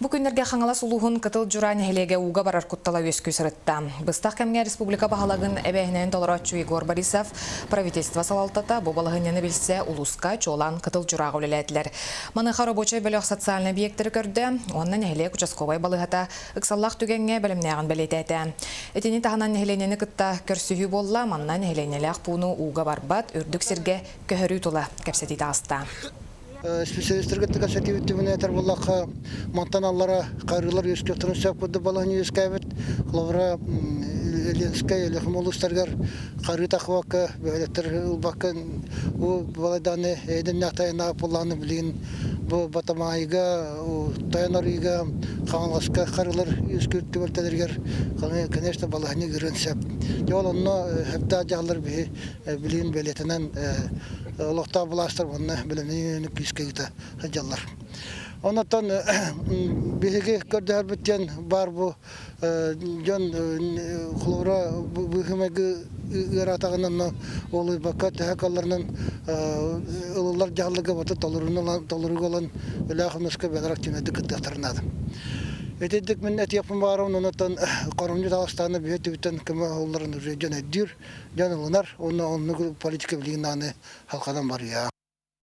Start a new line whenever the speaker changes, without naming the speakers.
Бу күннэргэ Хаҥалас улууһун Кытыл Дьураа нэһилиэгэ ууга барар куттала үөскүү сырытта. Быстах кэмҥэ республика баһылыгын эбээһинэһин толорооччу Егор Борисов, правительство салалтата бу балаһыанньаны билсэ улууска чуолаан Кытыл Дьурааҕа үлэлээтилэр. Маныаха рабочай бөлөх социальнай объектары көрдө уонна нэһилиэк участковай балыыһата ыксаллаах түгэҥҥэ бэлэмнээҕин бэлиэтээтэ. Итини таһынан нэһилиэнньэни кытта көрсүһүү буолла, манна нэһилиэнньэлээх пууну ууга барбат үрдүк сиргэ көһөрүү тула кэпсэтии таҕыста.
Специалистарга кэпсэтиибит түмүнэ этэр буоллахха, мантан аллара харыылар үөскүөхтэрин сөп курдук балаһыанньа үөскээбит. Холобура, Ленскэй, Өлүөхүмэ улуустарыгар харыы тахыбакка, бөһүөлэктэр ылбакка, бу балайдааны эйдэннээх тайанаах буоллаҕына билигин бу Батамаайыга, Тойон Арыыга, Хаҥаласка харыылар үөскүүр түбэлтэлэригэр, конечно, балаһыанньа ыарыан сөп. Дьэ ол онно сөптөөх дьаһаллар биһи билигин бэлиэтэнэн олохтоох былаастар уонна бэлэмнэнии күүскэ ыыта сылдьаллар. Онтон биһиги көрдөһөрбүт диэн баар бу дьон холобура быһыы-майгы ыараатаҕынан уолуйбакка төһө калларынан ылыллар дьаһалларга бата толоруга ылан үлээх-хамнаска бэлэр активнайдык кыттыахтарын наада. Итинник мин этиэхпин баҕарабын, онтон хоромньу таҕыстаҕына биһи өттүбүттэн көмө оһоллорун уже дьон өйдүүр. Дьон ылынар уонна оннук политика билигин даҕаны халҕанан барыа.